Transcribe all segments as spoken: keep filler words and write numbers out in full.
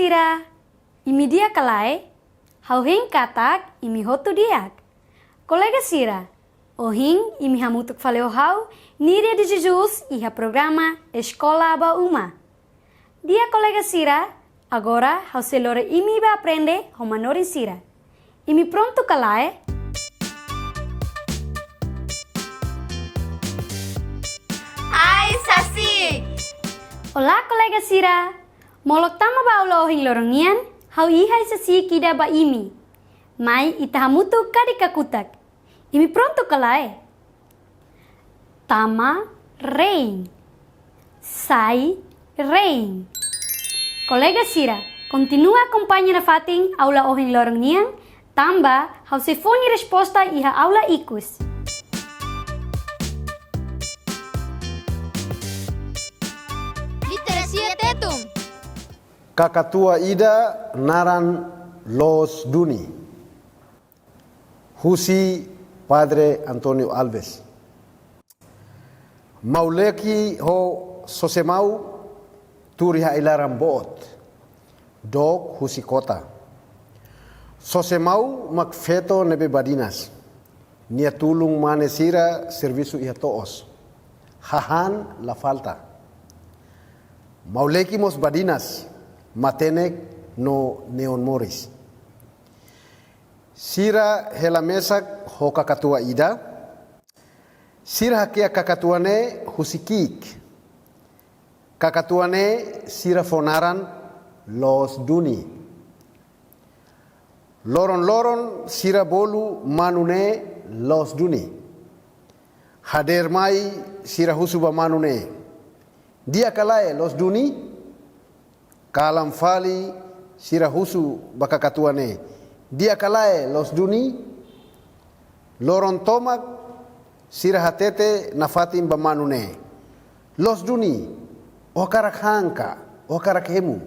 Sira, imi di'ak ka lae? Ha'u hein katak imi hotu di'ak. Kolega sira, ohin imi hamutuk fali ho ha'u, Niria de Jesus, iha programa Eskola ba Uma. Di'ak kolega sira, agora ha'u sei lori imi ba aprende ho manorin sira. Imi prontu ka lae? Ai-sasi'ik! Olá, kolega sira! Molok tama ba aula ohin loron nian, ha'u iha ai-sasi'ik ida ba imi. Mai ita hamutuk kadi kakutak. Imi prontu ka lae? Tama rein. Sai rein. Kolega sira, kontinua akompaña nafatin aula ohin loron nian, tanba ha'u sei fó nia resposta iha aula ikus. Literasia Tetun. Kakatua ida naran Loos Duni. Husi Padre António Alves. Mauleki ho Sosemau tuur iha ai-laran boot, dook husi kota. Sosemau mak feto ne'ebé badinas. Nia tulun mane sira servisu iha to'os. Hahán la falta. Mauleki mós badinas, matenek no neon moris. Sira hela mesak ho kakatua ida. Sira hakiak kakatua ne'e husi ki'ik. Kakatua ne'e sira fó naran Loos Duni. Loron-loron sira bolu manu ne'e Loos Duni. Hadeer mai sira husu ba manu ne'e: Di'ak ka lae, Loos Duni? Kalan fali sira husu ba kakatua ne'e: Di'ak ka lae, Loos Duni? Loron tomak sira hatete nafatin ba manu ne'e: Loos Duni, ó hakarak han ka, ó hakarak hemu?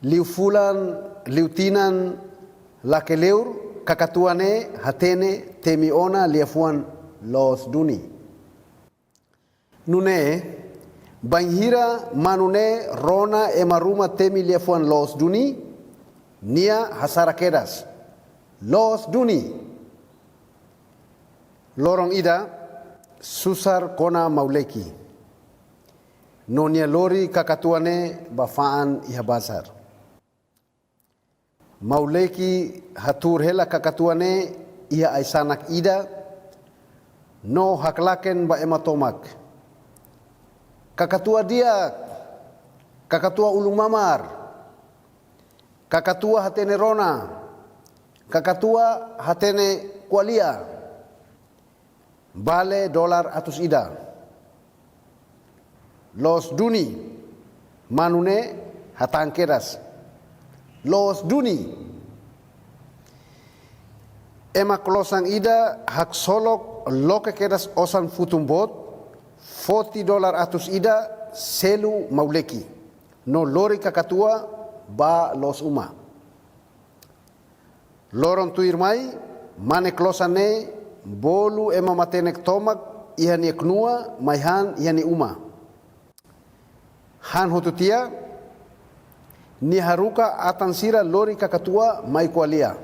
Liu fulan, liu tinan, la kleur, kakatua ne'e hatene temi ona liafuan Loos Duni. Nune'e, bainhira manu ne'e rona ema ruma temi liafuan Loos Duni, nia hasara kedas: Loos Duni! Loron ida, susar kona Mauleki. No nia lori kakatua ne'e ba fa'an iha bazár. Mauleki hatuur hela kakatua ne'e iha ai-sanak ida, no haklaken ba ema tomak: Kakatua di'ak, kakatua ulun mamar, kakatua hatene rona, kakatua hatene ko'alia. Bele dolar atus ida. Loos Duni, manu ne'e hatán kedas: Loos Duni! Ema klosan ida haksolok loke kedas osan futun boot, foti dolar atus ida, selu Mauleki, no lori kakatua ba loos uma. Loron tuirmai, mane klosan ne'e bolu ema matenek tomak iha nia knua mai han iha nia uma. Han hotu tiha, nia haruka atan sira lori kakatua mai ko'alia.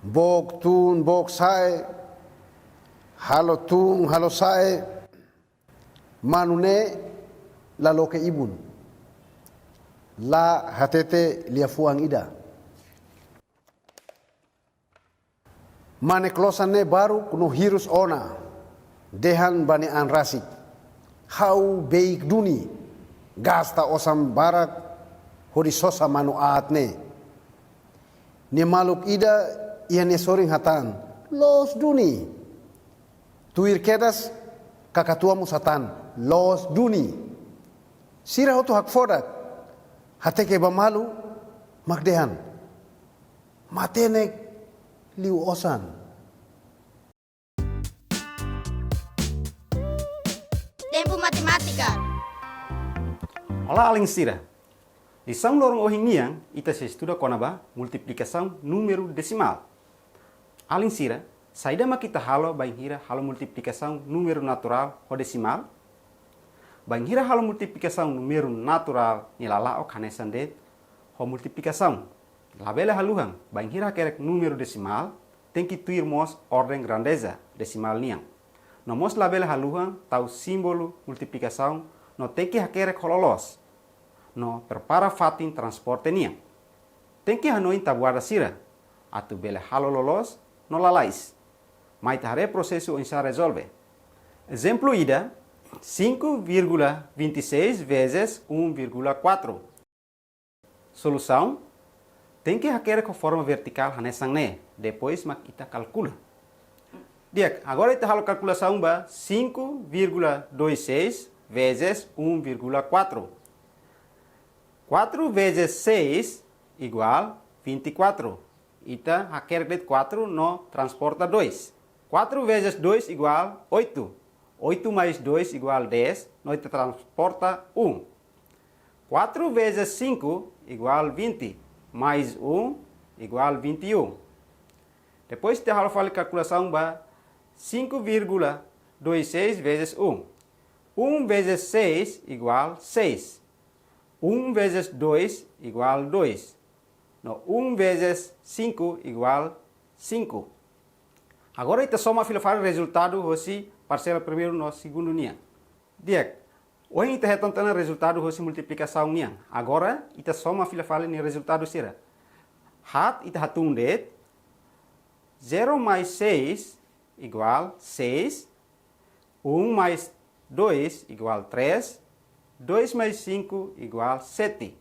Book tun, book sa'e, halo tun, halo sa'e. Manu ne'e la loke ibun. La hatete liafuan ida. Mane klosan ne'e baruk no hirus ona, dehan ba nia an rasik: Ha'u beik duni, gasta osan barak hodi sosa manu aat ne'e. Nia maluk ida iha nia sorin hatán: Loos duni! Tuir kedas, kakatua mós hatán: Loos duni! Sira hotu hakfodak, hateke ba malu, mak dehan: Matenek liu osan. Tempu Matemátika. Olá, alin sira. Lisaun loron ohin nian, ita sei estuda kona-ba multiplikasaun númeru desimál. Alin sira, saida mak ita halo bainhira halo multiplikasaun númeru naturál ho desimál? Bainhira halo multiplikasaun númeru naturál nia lala'ok hanesan de'it ho multiplikasaun. Labele haluha, bainhira hakerek númeru desimál, tenke tuir mós orden grandeza desimál nian. No mós labele haluha tau símbolu multiplikasaun no tenke hakerek ho loloos. No prepara fatin transporte nian. Tenke hanoin tabuada sira, atu bele halo loloos no lalais. Mai ita haree prosesu oinsá rezolve. Ezemplu ida, cinco vírgula vinte e seis vezes um vírgula quatro. Solusaun, tenke hakerek ho forma vertikál hanesan ne'e, depois mak ita kalkula. Di'ak, agora ita halo kalkulasaun ba cinco vírgula dois seis vezes um vírgula quatro. Quatro vezes seis igual vinte e quatro. Ita hakerek de'it quatro no transporta dois. Quatro vezes dois igual oito. Oito mais dois igual dez, no ita transporta um. Quatro vezes cinco igual vinte, mais um igual vinte e um. Depois ita halo fali kalkulasaun ba cinco vírgula dois seis vezes um. Um vezes seis igual seis. Um vezes dois igual dois. No um vezes cinco igual cinco. Agora ita soma fila fali rezultadu hosi parsela primeiru no segundu nian. Di'ak, ohin ita hetan tiha ona rezultadu hosi multiplikasaun nian. Agora ita soma fila fali nia rezultadu sira. Haat ita hatún de'it, zero mais seis igual seis, um mais dois igual três, dois mais cinco igual sete.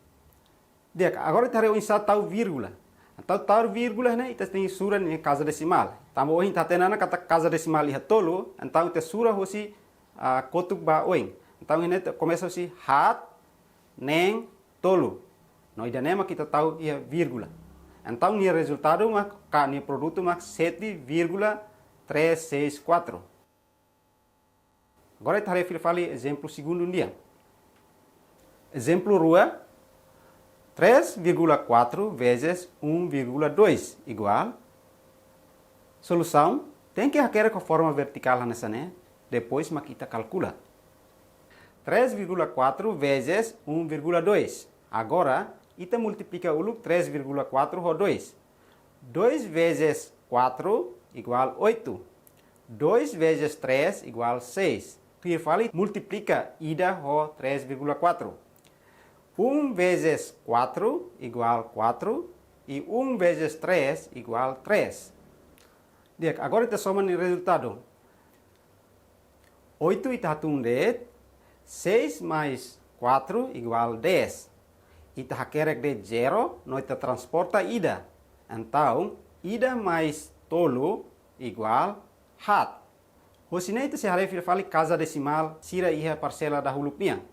Di'ak, agora ita haree oinsá tau vírgula. Entaun tau vírgula ne'e ita tenke sura nia kaza desimál. Tanba ohin ita hatene ona katak kaza desimál iha tolu, entaun ita sura hosi, ah, kotuk ba oin. Entaun ne'e ita komesa hosi haat, neen, tolu. No ida-ne'e mak ita tau iha vírgula. Entaun nia rezultadu mak, ka nia produtu mak sete vírgula três seis quatro. Agora ita haree fila fali ezemplu segundu nian. Ezemplu rua, três vírgula quatro vezes um vírgula dois igual. Solusaun, tenke hakerek ho forma vertikál hanesan ne'e, depois mak ita kalkula. Três vírgula quatro vezes um vírgula dois. Agora, ita multiplika uluk três vírgula quatro ho dois. Dois vezes quatro igual oito. Dois vezes três igual seis. Tuir fali multiplika ida ho três vírgula quatro. Um vezes quatro igual quatro e um vezes três igual três. Di'ak, agora ita soma nia rezultadu. Oito ita hatún de'it, seis mais quatro igual dez. Ita hakerek de'it zero, no ita transporta ida. Entaun, ida mais tolu igual haat. Hosi ne'e ita sei haree fila fali kaza desimál sira iha parsela dahuluk nian.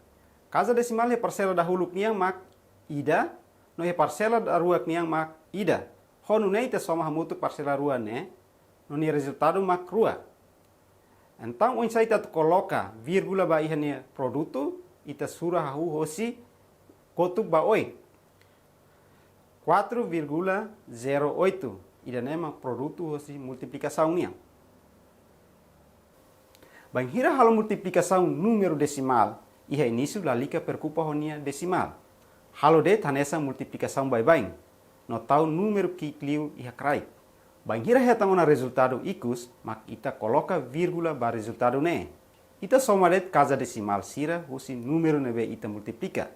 Kaza desimál iha parsela dahuluk nian mak ida, no iha parsela daruak nian mak ida. Ho nune'e ita soma hamutuk parsela rua ne'e, no nia rezultadu mak rua. Entaun, oinsá ita atu koloka vírgula ba iha nia produtu, ita sura hahú hosi kotuk ba oin. Quatro vírgula zero oito, ida-ne'e mak produtu hosi multiplikasaun nian. Bainhira halo multiplikasaun númeru desimál, iha inísiu lalika preokupa ho nia desimál. Halo de'it hanesan multiplikasaun baibain, no tau númeru ki'ik liu iha kraik. Bainhira hetan ona rezultadu ikus, mak ita koloka vírgula ba rezultadu ne'e. Ita soma de'it kaza desimál sira hosi númeru ne'ebé ita multiplika.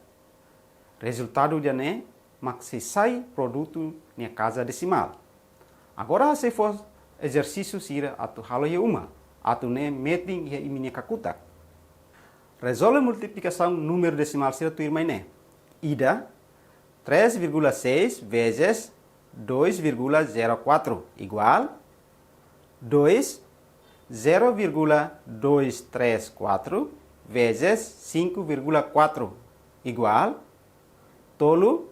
Rezultadu ida-ne'e mak sei sai produtu nia kaza desimál. Agora ha'u sei fó ezersísiu sira atu halo iha uma, atu nune'e metin iha imi-nia kakutak. Rezolve multiplikasaun númeru desimál sira tuirmai ne'e. Ida, três vírgula seis vezes dois vírgula zero quatro igual. Dois, zero vírgula dois três quatro vezes cinco vírgula quatro igual. Tolu,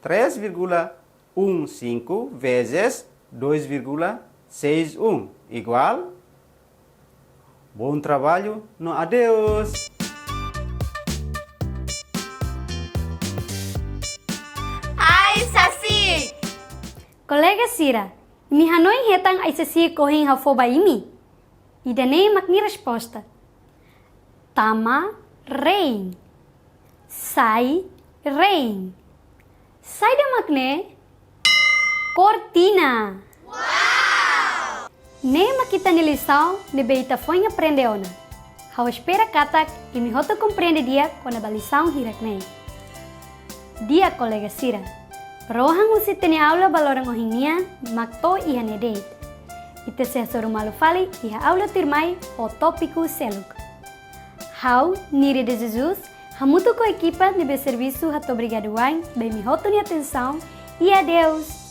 três vírgula um cinco vezes dois vírgula seis um igual. Bom trabalho, no adeus! Ai-sasi'ik! Kolega sira, imi hanoin hetan ai-sasi'ik ohin ha'u fó ba imi? Ida-ne'e mak nia resposta. Tama, Rein. Sai rein. Saida mak ne'e? Kortina. Ne'e mak ita-nia lisaun ne'ebé ita foin aprende ona. Ha'u espera katak imi hotu komprende di'ak kona-ba lisaun hirak-ne'e. Di'ak kolega sira, rohan husi ita-nia aula ba loron ohin nian mak to'o iha ne'e de'it. Ita sei hasoru malu fali iha aula tuirmai ho tópiku seluk. Ha'u, Nire de Jesus, hamutuk ho ekipa ne'ebé servisu hato'o obrigadu wa'in ba imi hotu nia atensaun, i adeus.